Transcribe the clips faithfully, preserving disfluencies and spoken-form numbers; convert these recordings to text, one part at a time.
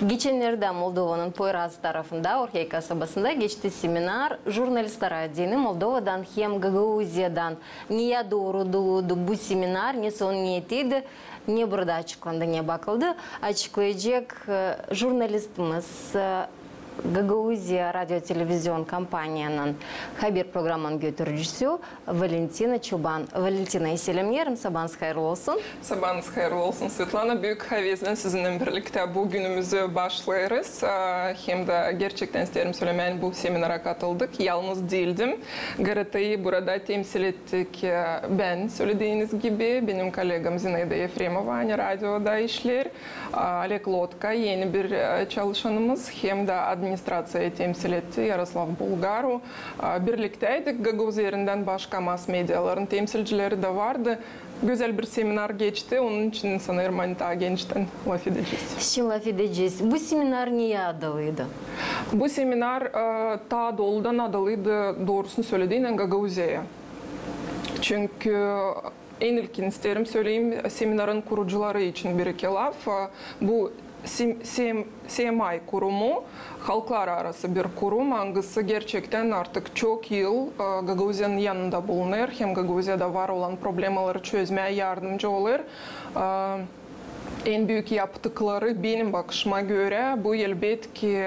Geçennerdä Moldovanın Poyraz tarafında, Orhey kasabasında geçti seminar jurnalistlär deyni Moldovadan hem Gagauziyadan. Neyä dooru duyuldu bu seminar, ne sonu, ne etiydi, ne burada açıklandı, ne bakıldı, açıklayacek, e, jurnalistimiz, e, Gagauziya radio-televizion kompaniyanın haber programın götürücüsü Valentina Çoban. Valentina, selämneerim, sabaanız hayırlı olsun. Sabaanız hayırlı olsun, Svetlana. Büük havezlän sizinnän birliktä bu günümüzü başlêêrız. A, hem dä gerçektän isteerim sölemää, bu seminara katıldık. Yalnız diildim. GRTİ burada temsil ettik, e, bän, sölediiniz gibi, benim kollegam Zinaida Efremova, ani radioda işleer. A, Oleg Lotka, eni bir, e, çalışanımız, hem dä administraţiyayı temsil etti, Yaroslav Bulgaru. A, birliktäydik, Gagauz Erindän başka mass-mediaların temsilcileri dä vardı. Gözäl bir seminar geçti, onun için sanêrım, ani taa geniştän lafedecez. Şindi lafedecez. Bu seminar neyä adalıydı? Bu seminar, e, taa doludan adalıydı, doorusunu sölediynän, Gagauziyaya. Çünkü en ilkin isteerim söleyim seminarın kurucuları için bir-iki laf. Bu Sim-, Sim-, CMI kurumu halklararası bir kurum, angısı gerçektän artık çok yıl, e, Gagauziyanın yanında bulunêr, hem Gagauziyada var olan problemaları çözmää yardımcı olêr. E, en büük yaptıkları, benim bakışıma görä, bu, elbetki,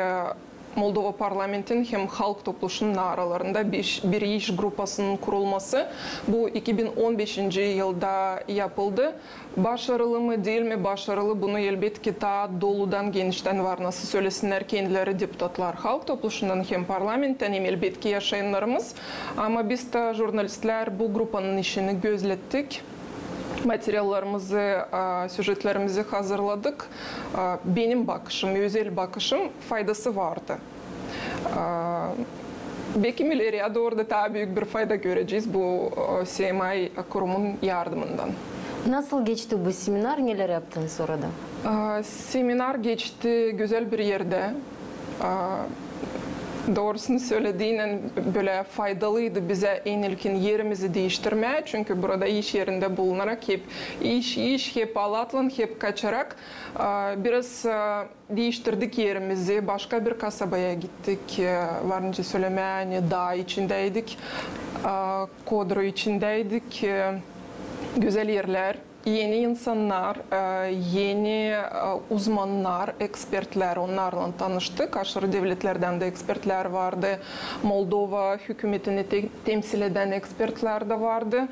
Moldova parlamentin hem halk topluşunun aralarında bir, bir iş grupasının kurulması. Bu iki bin on beşinci yılda yapıldı. Başarılı mı, diil mi başarılı, bunu, elbetki, taa doludan, geniştän var nasıl sölesinnär kendileri deputatlar halk topluşundan hem parlamenttän, hem, elbetki, yaşayannarımız. Ama biz dä, jurnalistlär, bu grupanın işini gözlettik. Materiallarımızı, a, süjetlerimizi hazırladık. A, benim bakışım, özel bakışım, faydası vardı. A, bekim, ileri dooru da taa büük bir fayda görecez bu, a, CMI kurumun yardımından. Nasıl geçti bu seminar, neler yaptınız orada? A, seminar geçti gözäl bir erdä. A, doorusunu sölediynän, bölä faydalıydı bizä en ilkin erimizi diiştirmää, çünkü burada iş erindä bulunarak hep iş, iş, hep alatlan, hep kaçarak, a, biraz, a, diiştirdik erimizi, başka bir kasabaya gittik, e, var nicä sölemää, ani daa içindäydik, e, Kodru içindäydik, e, gözäl erlär, eni insannar, e, eni, e, uzmannar, ekspertlär, onnarlan tanıştık. Aşırı devletlerdän dä ekspertlär vardı, Moldova hükümetini te-, temsil edän ekspertlär dä vardı.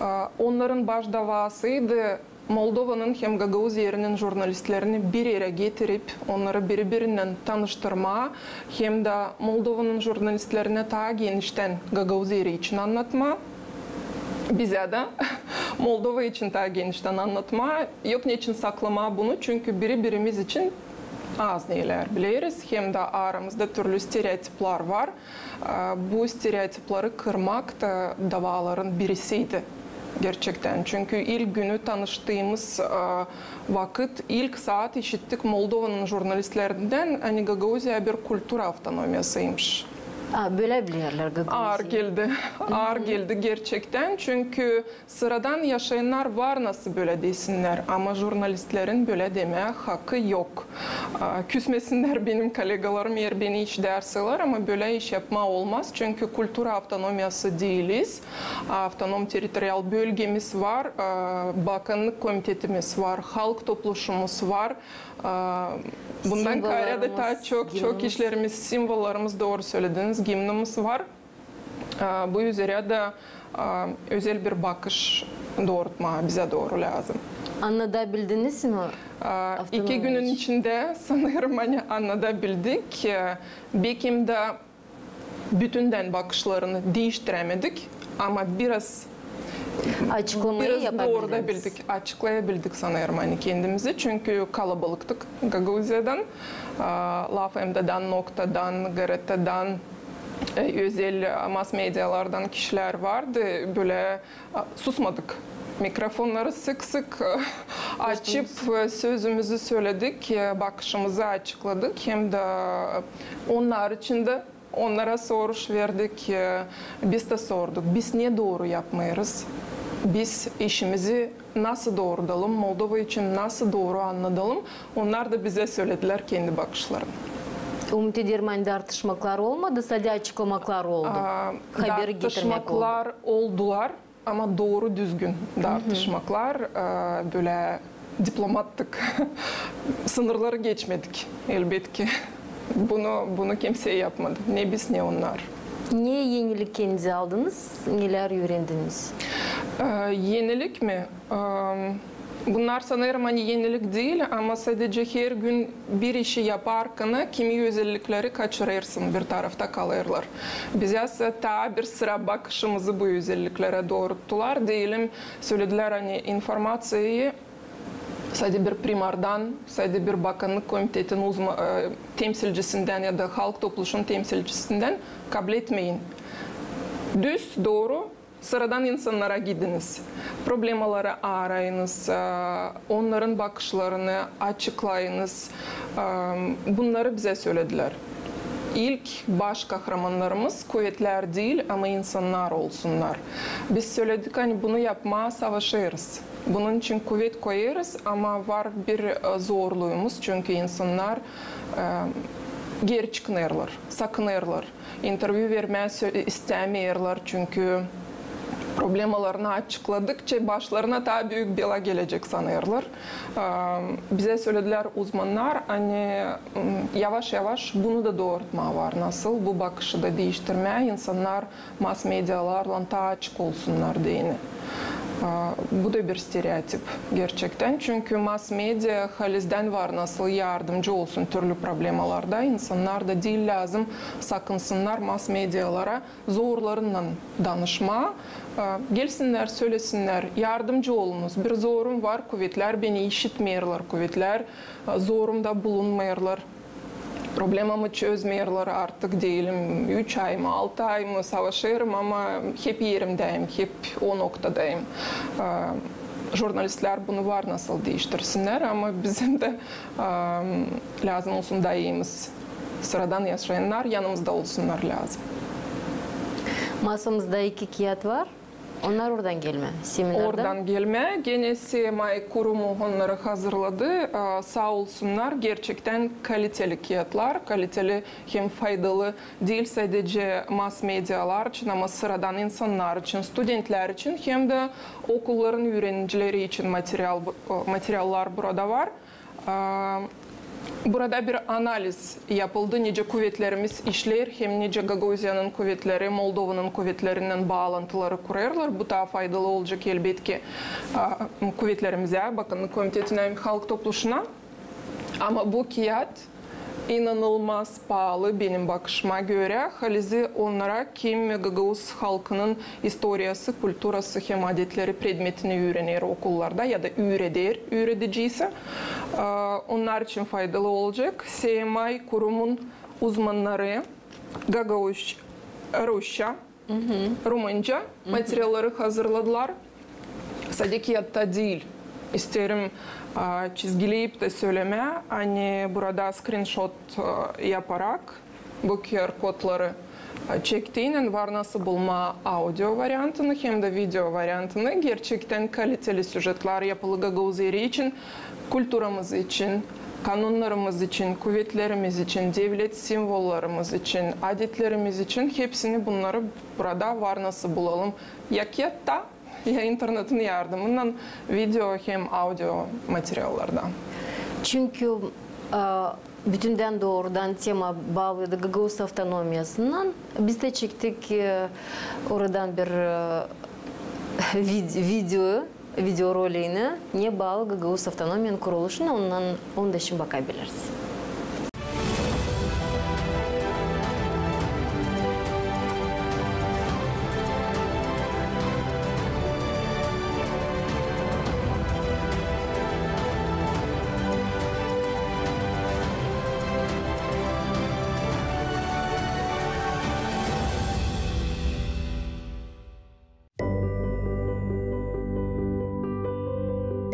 E, onnarın baş davaasıydı Moldovanın hem Gagauz Erinin jurnalistlerini bir erä getirip, onnarı biri-birinnän tanıştırmaa, hem dä Moldovanın jurnalistlerinä taa geniştän Gagauz Eri için annatmaa, bizä dä Moldova için taa geniştän annatmaa. Yok neçin saklamaa bunu, çünkü biri-birimiz için az neylär bileriz, hem dä aramızda türlü stereotiplär var. A, bu stereotipleri kırmak da davaların birisiydi gerçektän. Çünkü ilk günü tanıştıımız, a, vakıt, ilk saat işittik Moldovanın jurnalistlerindän, ani Gagauziya bir kultura avtonomiyasıymış. A, bölä bilerlär Gagauziyayı. Aar geldi. Aar geldi gerçektän. Çünkü sıradan yaşayannar var nasıl bölä desinnär, ama jurnalistlerin bölä demää hakı yok. A, küsmesinnär benim kollegalarım, eer beni iş derseyler, ama bölä iş yapmaa olmaz, çünkü kultura avtonomiyası diiliz. Avtonom territorial bölgemiz var, a, bakannık komitetimiz var, halk topluşumuz var. A, bundan kaarä dä taa çok, çok işlerimiz, simvollarımız, dooru sölediniz, gimnimiz var. A, bu üzerä dä, a, özel bir bakış doorutmaa bizä dooru lääzım. Annadabildiniz mi? A, iki günün içindä sanêrım, ani annadabildik. E, bekim dä bütündän bakışlarını diiştirämedik, ama biraz, biraz doorudabildik, açıklayabildik sanêrım, ani kendimizi, çünkü kalabalıktık Gagauziyadan, a, Laf MT'dan, Noktadan, GRT'dan, e, özel, e, mass-medialardan kişilär vardı, bölä, a, susmadık. Mikrofonnarı sık-sık, e, açıp, e, sözümüzü söledik, e, bakışımızı açıkladık, hem dä, e, onnar için dä onnara soruş verdik, e, biz dä sorduk, biz ne dooru yapmêêrız? biz işimizi nasıl doorudalım, Moldova için nasıl dooru annadalım, onnar da bizä sölediler kendi bakışlarını. Umut ederim, ani dartışmaklar olmadı, sade açıklamaklar oldu. Aa, haberi getirmäk oldu. Dartışmaklar oldular, ama dooru-düzgün dartışmaklar, e, bölä diplomattık sınırları geçmedik, elbetki. Bunu, bunu kimsey yapmadı. Ne biz, ne onnar. Ne enilik kendiniz aldınız, nelär üürendiniz? E, enilik mi? E, bunnar, sanêrım, ani enilik diil, ama sadecä hergün bir işi yaparkana kimi özellikleri kaçırêrsın, bir tarafta kalêrlar. Bizä sä taa bir sıra bakışımızı bu özelliklerä dooruttular. Deyelim, söledilär, ani informaţiyayı sade bir primardan, sade bir bakannık komitetin uzma-, e, temsilcisindän ya da halk topluşunun temsilcisindän kabletmeyin. Düz, dooru, sıradan insannara gidiniz. Problemaları aarayınız, e, onnarın bakışlarını açıklayınız. E, bunnarı bizä söledilär. İlk baş kahramannarımız kuvetlär diil, ama insannar olsunnar. Biz söledik, ani bunu yapmaa savaşêrız. Bunun için kuvet koyêrız, ama var bir, e, zorluumuz, çünkü insannar, e, geeri çıkınêrlar, sakınêrlar. İntervyu vermää sö-, istämeerlär, çünkü problemalarını açıkladıkça başlarına taa büük bela gelecek sanêrlar. E, bizä söledilär uzmannar, ani, m, yavaş-yavaş bunu da doorutmaa var nasıl, bu bakışı da diiştirmää, insannar mass-medialarlan taa açık olsunnar deyni. E, bu da bir stereotip gerçektän, çünkü mass-media halizdän var nasıl yardımcı olsun türlü problemalarda. İnsannar da diil lääzım sakınsınnar mass-medialara zorlarınnan danışmaa. E, gelsinnär, sölesinnär, yardımcı olunuz. Bir zorum var, kuvetlär beni işitmeerlär, kuvetlär, e, zorumda bulunmêêrlar. Problemamı çözmeerlär artık, deyelim, üç ay mı, altı ay mı savaşêrım, ama hep erimdäyim, hep o noktadayım. E, jurnalistlär bunu var nasıl diiştirsinnär, ama bizim dä, e, lääzım olsun daimimiz. Sıradan yaşayannar yanımızda olsunnar lääzım. Masamızda iki kiyat var. Onnar oradan gelmä, seminardan. Oradan gelmä. Genä CMI kurumu onnarı hazırladı. E, saa olsunnar, gerçektän kaliteli kiyatlar, kaliteli hem faydalı diil sadecä mass-medialar için, ama sıradan insannar için, studentlär için hem dä okulların üürenicileri için material bu-, e, materiallar burada var. Aa, burada bir analiz yapıldı, nicä kuvetlerimiz işleer, hem nicä Gagauziyanın kuvetleri Moldovanın kuvetlerinnän baalantıları kurêrlar. Bu taa faydalı olacek, elbetki, aa, kuvetlerimizä, Bakannık komitetinä hem Halk Topluşuna. Ama bu kiyat inanılmaz paalı, benim bakışıma görä. Halizdän onnara, kim gagauz halkının istoriyası, kulturası hem adetleri predmetini üürener okullarda ya da üüreder üüredicisi. Aa, onnar için faydalı olacek. CMI kurumun uzmannarı gagauz, rusça, rumınca materialları hazırladılar. Sade kiyatta diil. İsteerim, a, çizgileyip tä sölemää, ani burada skrinşot, a, yaparak bu QR-kodları, a, çektiynän var nasıl bulmaa audio variantını hem dä video variantını. Gerçektän kaliteli süjetlär yapılı Gagauz Eri için, kulturamız için, kanunnarımız için, kuvetlerimiz için, devlet simvollarımız için, adetlerimiz için, hepsini bunnarı burada var nasıl bulalım. Ya kiyatta, ya internetin yardımınnan video hem audio materiallarda. Çünkü, e, bütündän doorudan tema baalıydı gagauz avtonomiyasınnan. Biz dä çektik, e, oradan bir, e, vid-, video, videorolikini, ne baalı gagauz avtonomiyanın kuruluşuna, ondan, onu da şindi bakabiliriz.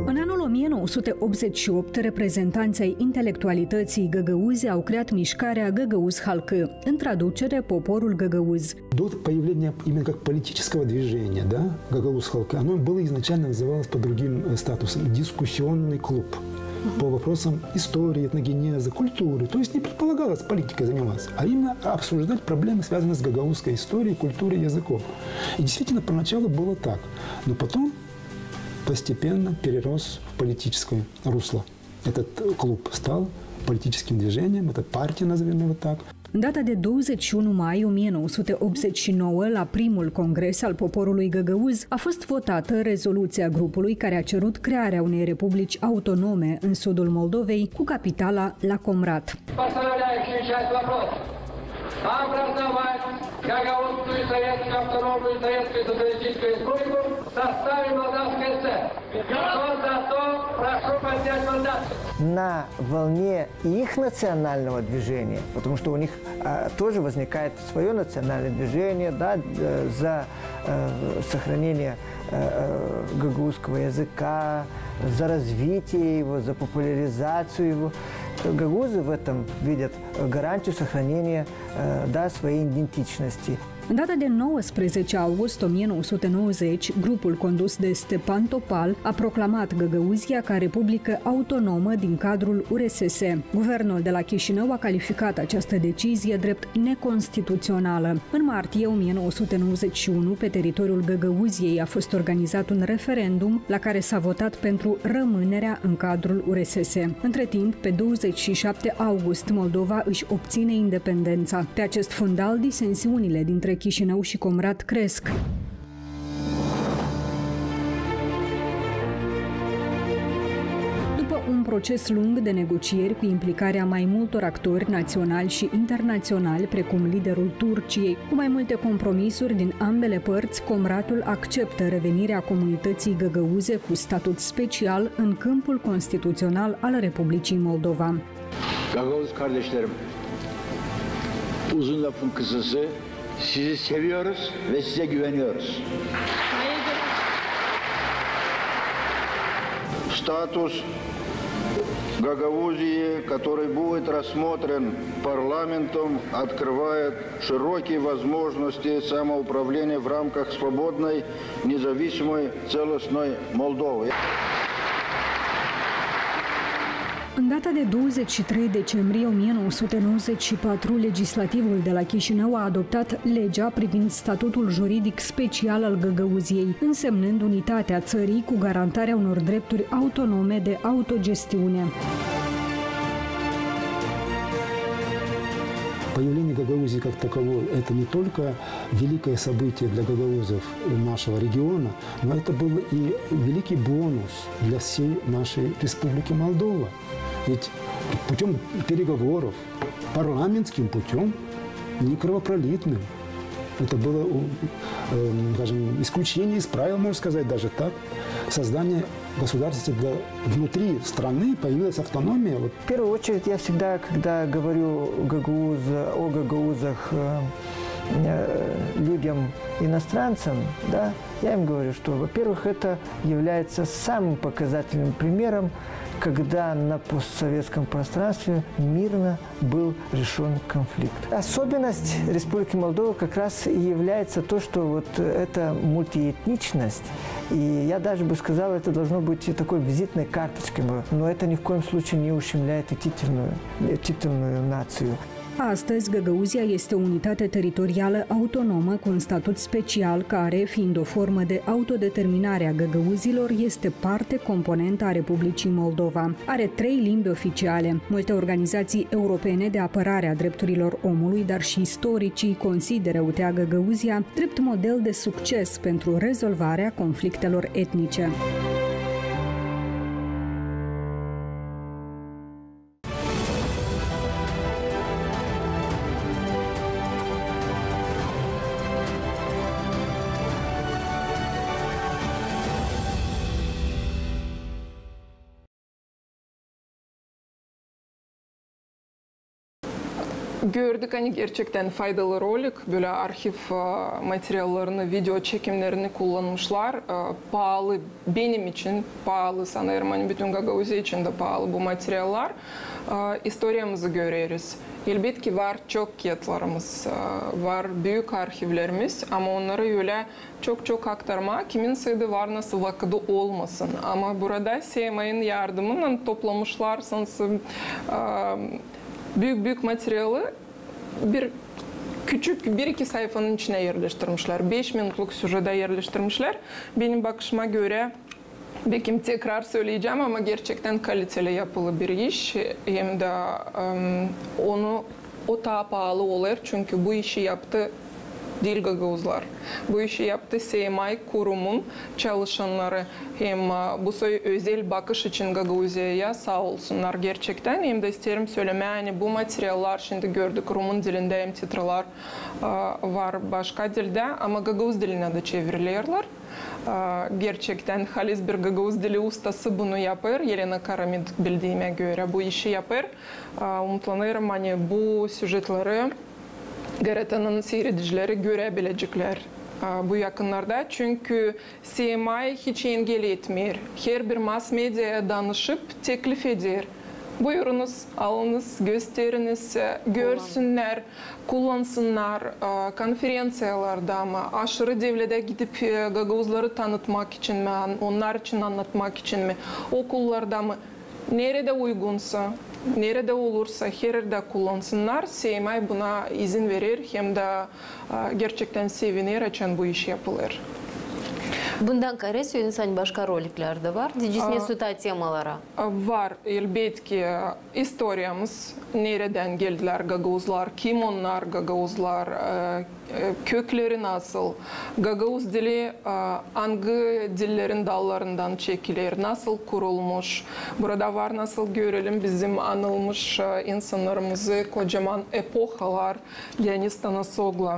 În anul o În o mie nouă sute optzeci și opt, reprezentanții ai intelectualității găgăuze au creat mișcarea Găgăuz Halkı, în traducere, poporul găgăuz. До появления именно как политического движения, да, Gagauz Halkı, оно было изначально называлось под другим, э, статусом, дискуссионный клуб по вопросам истории, этногенеза, культуры. То есть не предполагалось политикой заниматься, а именно обсуждать проблемы, связанные с гагаузской историей, культурой, языком. И действительно, поначалу было так. Но потом постепенно перерос в политическое русло. Этот клуб стал политическим движением, это партия, назовём его так. În data de douăzeci și unu mai o mie nouă sute optzeci și nouă, la primul congres al poporului găgăuz, a fost votată rezoluția grupului care a cerut crearea unei republici autonome în sudul Moldovei, cu capitala la Comrat. Постановляю решать вопрос образовать Гагаузскую Советскую Автономную Советскую Социалистическую Республику в составе Молдавской ССР. Кто за то, прошу поднять мандат. На волне их национального движения, потому что у них, а, тоже возникает своё национальное движение, да, э, за, э, сохранение, э, э, гагаузского языка, за развитие его, за популяризацию его. Гагаузы в этом видят, э, гарантию сохранения, э, да, своей идентичности. În data de nouăsprezece august o mie nouă sute nouăzeci, grupul condus de Stepan Topal a proclamat Găgăuzia ca republică autonomă din cadrul U R S S. Guvernul de la Chișinău a calificat această decizie drept neconstituțională. În martie o mie nouă sute nouăzeci și unu, pe teritoriul Găgăuziei a fost organizat un referendum la care s-a votat pentru rămânerea în cadrul U R S S. Între timp, pe douăzeci și șapte august, Moldova își obține independența. Pe acest fundal, disensiunile dintre Chișinău și Comrat cresc. După un proces lung de negocieri cu implicarea mai multor actori naționali și internaționali, precum liderul Turciei, cu mai multe compromisuri din ambele părți, Comratul acceptă revenirea comunității găgăuze cu statut special în câmpul constituțional al Republicii Moldova. Gagauz kardeşlerim, uzun lafın kısası, sizi seviyoruz ve size güveniyoruz. Статус Гагаузии, который будет рассмотрен парламентом, открывает широкие возможности самоуправления в рамках свободной, независимой, целостной Молдовы. În data de douăzeci și trei decembrie o mie nouă sute nouăzeci și patru, legislativul de la Chișinău a adoptat legea privind statutul juridic special al Găgăuziei, însemnând unitatea țării cu garantarea unor drepturi autonome de autogestiune. Появление Гагаузии как таковой — это не только великое событие для гагаузов нашего региона, но это был и великий бонус для всей нашей Республики Молдова. Ведь путём переговоров, парламентским путём, не кровопролитным, это было, э, скажем, исключение из правил, можно сказать даже так, создание государственности для, внутри страны появилась автономия. Вот. В первую очередь, я всегда, когда говорю гагауз-, о гагаузах, э, э, людям, иностранцам, да, я им говорю, что, во-первых, это является самым показательным примером, когда на постсоветском пространстве мирно был решён конфликт. Особенность Республики Молдова как раз и является то, что вот эта мультиэтничность, и я даже бы сказал, это должно быть и такой визитной карточкой, но это ни в коем случае не ущемляет и титульную, и титульную нацию. Astăzi, Găgăuzia este o unitate teritorială autonomă cu un statut special care, fiind o formă de autodeterminare a găgăuzilor, este parte componentă a Republicii Moldova. Are trei limbi oficiale. Multe organizații europene de apărare a drepturilor omului, dar și istoricii, consideră U T A Găgăuzia drept model de succes pentru rezolvarea conflictelor etnice. Gördük, ani gerçektän faydalı rolik, bölä arhiv, e, materiallarını, video çekimlerini kullanmışlar. E, paalı, benim için paalı, sanêrım, ani bütün Gagauziya için dä paalı bu materiallar. E, istoriyamızı göreriz. Elbetki, var çok kiyatlarımız, e, var büük arhivlerimiz, ama onnarı ölä çok-çok aktarmaa, kimin sade var nasıl vakıdı olmasın. Ama burada S M A'nın yardımınnan toplamışlar sansın, e, büük-büük materialı bir küçük bir-iki sayfanın içinä erleştirmişlär. Beş minutluk süjedä erleştirmişlär. Benim bakışıma görä, bekim tekrar söleyecäm, ama gerçektän kaliteli yapılı bir iş. Hem dä, em, onu o taa paalı olêr, çünkü bu işi yaptı diil gagauzlar. Bu işi yaptı S M I kurumun çalışannarı. Hem, e, bu soy özel bakış için Gagauziyaya saa olsunnar gerçektän. Hem dä isteerim sölemää, ani bu materiallar, şindi gördük, rumun dilindä hem titralar, e, var başka dildä, ama gagauz dilinä dä çevirilerlär. E, gerçektän halis bir gagauz dili ustası bunu yapêr. Elena Karamid, bildiimä görä, bu işi yapêr. E, umutlanêrım, ani bu süjetleri GRT-nın siiredicileri görebileceklär, e, bu yakınnarda. Çünkü S M I hiç engel etmeer. Herbir mass-mediaya danışıp teklif eder. Buyurunuz, alınız, gösteriniz, e, görsünnär, kullansınnar, e, konferenţiyalarda mı, aşırı devledä gidip, e, gagauzları tanıtmak için mi, an-, onnar için annatmak için mi, okullarda mı, neredä uygunsa, neredä olursa, hererdä kullansınnar, S M I buna izin verer, hem dä, e, gerçektän seviner, açan bu iş yapılêr. Bundan kaarä, söleyin, ani başka roliklär dä var, deyecez, nesä taa temalara? E, var, elbetki, istoriyamız, neredän geldilär gagauzlar, kim onnar gagauzlar, e, e, kökleri nasıl, gagauz dili, e, angı dillerin dallarından çekiler, nasıl kurulmuş. Burada var, nasıl görelim, bizim anılmış, e, insannarımızı kocaman epohalar, Leonid Tanasoglu,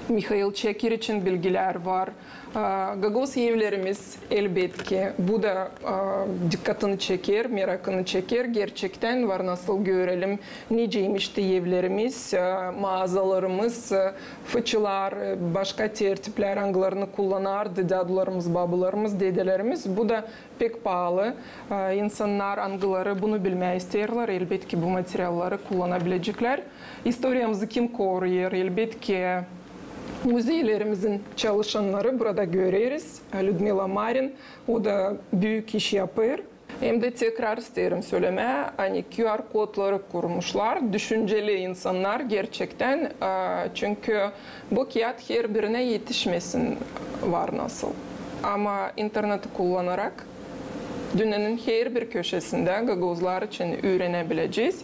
Mihail Çeker için bilgilär var. E, gagauz evlerimiz, elbetki, bu da, e, dikkatını çeker, merakını çeker. Gerçektän var, nasıl görelim, niceymiş te evlerimiz, e, maazalarımız, e, fıçılar, e, başka tertiplär, angılarını kullanardı dädularımız, babularımız, dedelerimiz. Bu da pek paalı. E, insannar, angıları bunu bilmää isteerlär, elbetki, bu materialları kullanabiliceklär. İstoriyamızı kim koruyêr? Elbetki, muzeylerimizin çalışannarı, burada göreriz. Lüdmila Marin, o da büük iş yapêr. Hem dä tekrar isteerim sölemää, ani Q R kodları kurmuşlar düşünceli insannar gerçektän, e, çünkü bu kiyat herbirinä etişmesin var nasıl. Ama interneti kullanarak dünnenin herbir köşesindä gagauzlar için üürenäbilecez,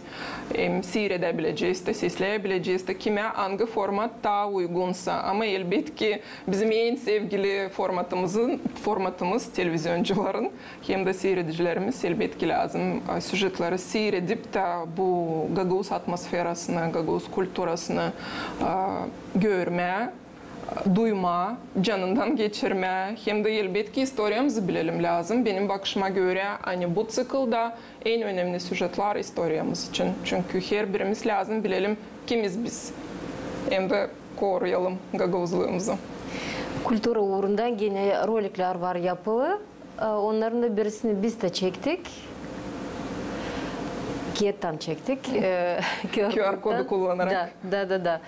hem siiredäbilecez dä, sesleyebilecez dä, kimä angı format taa uygunsa. Ama elbetki bizim en sevgili formatımızın, formatımız televizioncuların hem dä siiredicilerimiz, elbetki, lääzım, e, süjetleri siiredip dä bu gagauz atmosferasını, gagauz kulturasını, e, görmää, duymaa, canından geçirmää, hem dä, elbetki, istoriyamızı bilelim lääzım. Benim bakışıma görä, ani bu ţiklda en önemli süjetlar istoriyamız için. Çünkü herbirimiz lääzım bilelim, kimiz biz, hem dä koruyalım gagauzluumuzı. Kultura uurundan genä roliklär var yapılı. E, onnarın da birisini biz dä çektik. Kiyattan çektik. E, Q R kodu kullanarak. Da, da, da, da.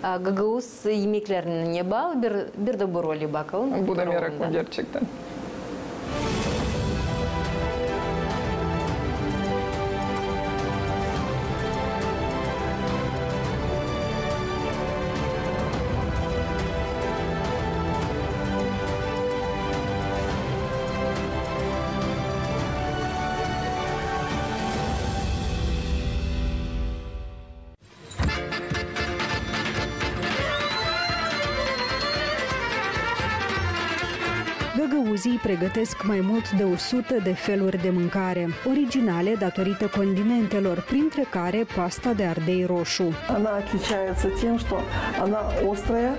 E, gagauz imeklerine baalı bir, bir dä bu roli bakalım. Bu da meraklı gerçektän. Găgăuzii pregătesc mai mult de o sută de feluri de mâncare, originale datorită condimentelor, printre care pasta de ardei roșu. Она отличается тем, что она острая,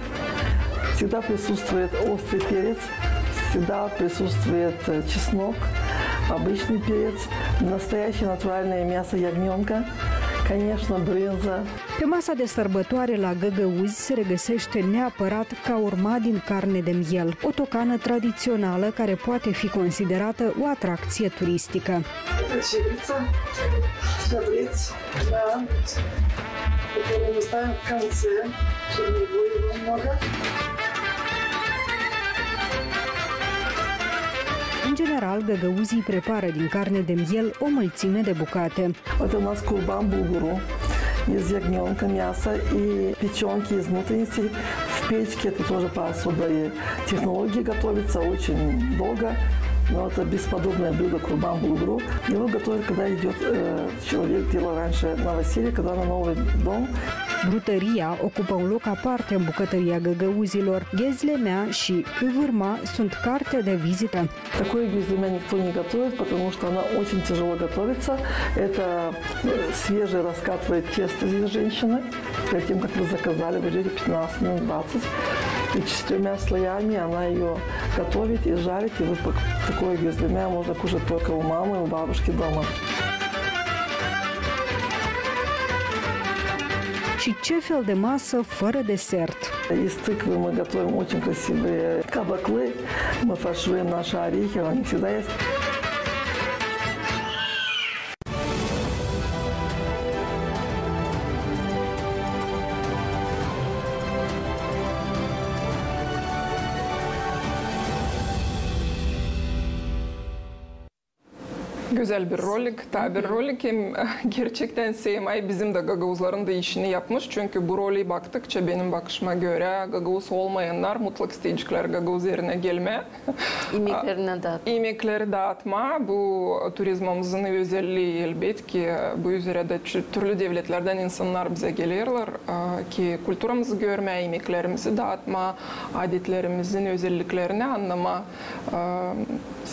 всегда присутствует острый перец, всегда присутствует, э, чеснок, обычный перец, настоящее натуральное мясо ягнёнка, Конечно, брынза. Pe masa de sărbătoare la găgăuzi se regăsește neapărat caurma din carne de miel, o tocană tradițională care poate fi considerată o atracție turistică. Щепица, щебрец, да. Который мы ставим в конце, чтобы не было его много. În general, găgăuzii prepară din carne de miel o mulțime de bucate. Это у нас курбан булгуру из ягнёнка мяса и печёнки из внутренности. В печке это тоже по особой технологии готовится, очень долго, но это бесподобное блюдо курбан булгуру. Его готовят, когда идёт, э, человек, делал раньше новоселье, когда на новый дом. Brutăria ocupă un loc aparte în bucătăria găgăuzilor. Ghezlemea și câvârma sunt carte de vizită. Такое гюзлемя никто не готовит, потому что она очень тяжело готовится. Это, э, свежее раскатывает тесто здесь женщины. Перед тем, как вы заказали, вы ждёте пятнадцать минут, двадцать. И четырьмя слоями она её готовит и жарит. И вы пок-, такое гюзлемя можно кушать только у мамы, у бабушки дома. Și ce fel de masă fără desert? Из тыквы мы готовим очень красивые кабаклы. Мы фаршируем наши орехи, они всегда есть. Gözäl bir rolik, taa bir rolik. Hem gerçektän Seymay bizim dä gagauzların da işini yapmış. Çünkü bu roli baktıkça, benim bakışıma görä, gagauz olmayannar mutlak isteyeceklär gagauz erinä gelmää. İmeklerinä daatmaa. İmekleri daatmaa. Bu turizmamızın özellii, elbetki, bu üzerä dä çü-, türlü devletlerdän insannar bizä gelerlär, a, ki kulturamızı görmää, imeklerimizi daatmaa, adetlerimizin özelliklerini annamaa. A,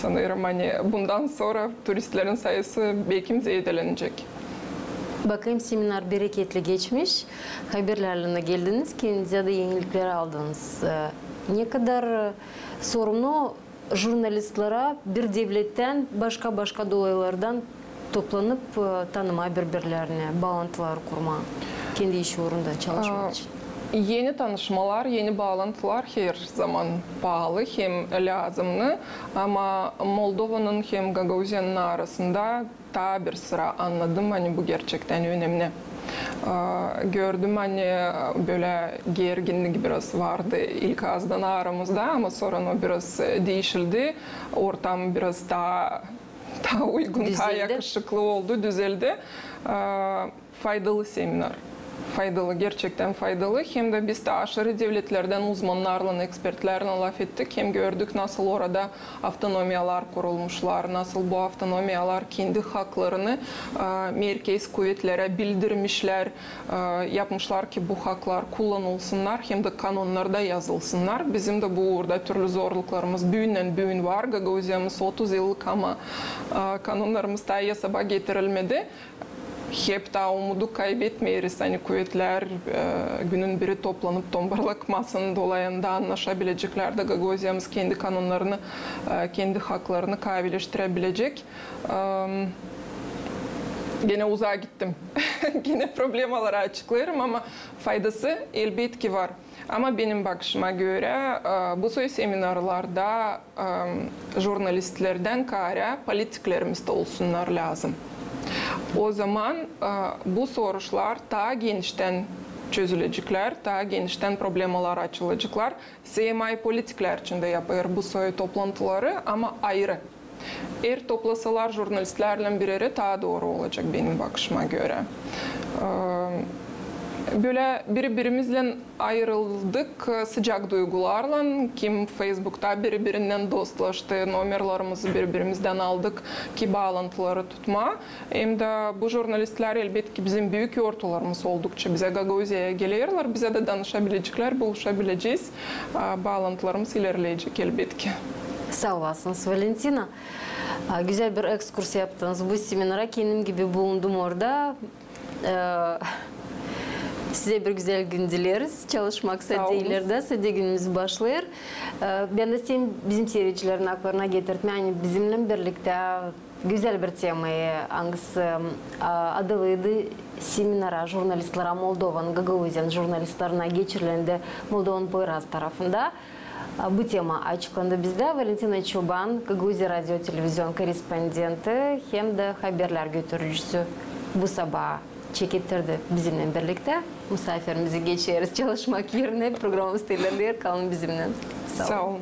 sanêrım, ani bundan sora turistlerin sayısı bekim zeedelenecek. Bakayım, seminar bereketli geçmiş. Haberlärlän geldiniz, kendinizä dä enilikleri aldınız. E, ne kadar, e, sorumnu jurnalistlerä bir devlettän başka-başka dolaylardan toplanıp, e, tanımaa biri-birlerini, baalantılar kurmaa, kendi işi uurunda çalışmak için. Eni tanışmalar, eni baalantılar her zaman paalı hem lääzımnı, ama Moldovanın hem Gagauziyanın arasında taa bir sıra annadım, ani bu gerçektän önemni. A, gördüm, ani bölä gerginlik biraz vardı ilk azdan aramızda, ama sora o biraz diişildi. Ortam biraz taa, taa uygun, taa yakışıklı oldu, düzeldi. A, faydalı seminar. Faydalı, gerçektän faydalı. Hem dä biz taa aşırı devletlerdän uzmannarlan, ekspertlärlän lafettik, hem gördük, nasıl orada avtonomiyalar kurulmuşlar, nasıl bu avtonomiyalar kendi haklarını, a, merkez kuvetlerä bildirmişlär, a, yapmışlar ki, bu haklar kullanılsınnar, hem dä kanonnarda yazılsınnar. Bizim dä bu uurda türlü zorluklarımız büündän büün var. Gagauziyamız otuz yıllık, ama, a, kanonnarımız taa yasaba getirilmedi. Hep taa umudu kaybetmeeriz, ani kuvetlär, e, günün biri toplanıp tombarlak masanın dolayında annaşabileceklär da Gagauziyamız kendi kanonnarını, e, kendi haklarını kaaveleştirebilecek. Em, genä uzaa gittim. Genä problemaları açıklêêrım, ama faydası elbetki var. Ama benim bakışıma görä, e, bu soy seminarlarda, e, jurnalistlerdän kaarä politiklerimiz dä olsunnar lääzım. O zaman, e, bu soruşlar taa geniştän çözüleceklär, taa geniştän problemalar açılaceklar. Seymay politiklär için dä yapêr bu soy toplantıları, ama ayırı. Eer toplasalar jurnalistlärlän bir erä, taa dooru olacek benim bakışıma görä. E, bölä biri-birimizlän ayırıldık, e, sıcak duygularlan, kim Feysbukta biri-birindän dostlaştı, nomerlarımızı biri-birimizdän aldık ki baalantıları tutmaa. Hem dä bu jurnalistlär, elbetki, bizim büük yortularımız oldukça bizä Gagauziyaya gelerlär, bizä dä danışabileceklär, buluşabilecez, a, baalantılarımız ilerleyecek, elbetki. Saa olasınız, Valentina. A, gözäl bir ekskurs yaptınız bu seminara. Kendim gibi bulundum orada. E, sizä bir gözäl gün dileriz. Çalışmak sade ileride, sade günümüz başlêêr. E, bän dä isteerim bizim siredicilerin aklarına getirtmää, ani bizimnän birliktä Gözäl bir temayı, angısı, a, adalıydı seminara jurnalistlerä Moldovanın, Gagauziyanın jurnalistlerine geçirilendä Moldovanın Poyraz tarafında. A, bu tema açıklandı bizdä. Valentina Çoban, Gagauziya radio televizion korrespondenti hem dä haberlär götürücüsü, bu sabaa çekettirdi bizimnän birliktä. Musaafirimizi geçeriz çalışmak erinä. Programamız ilerleer. Kalın bizimnän. Saa olun.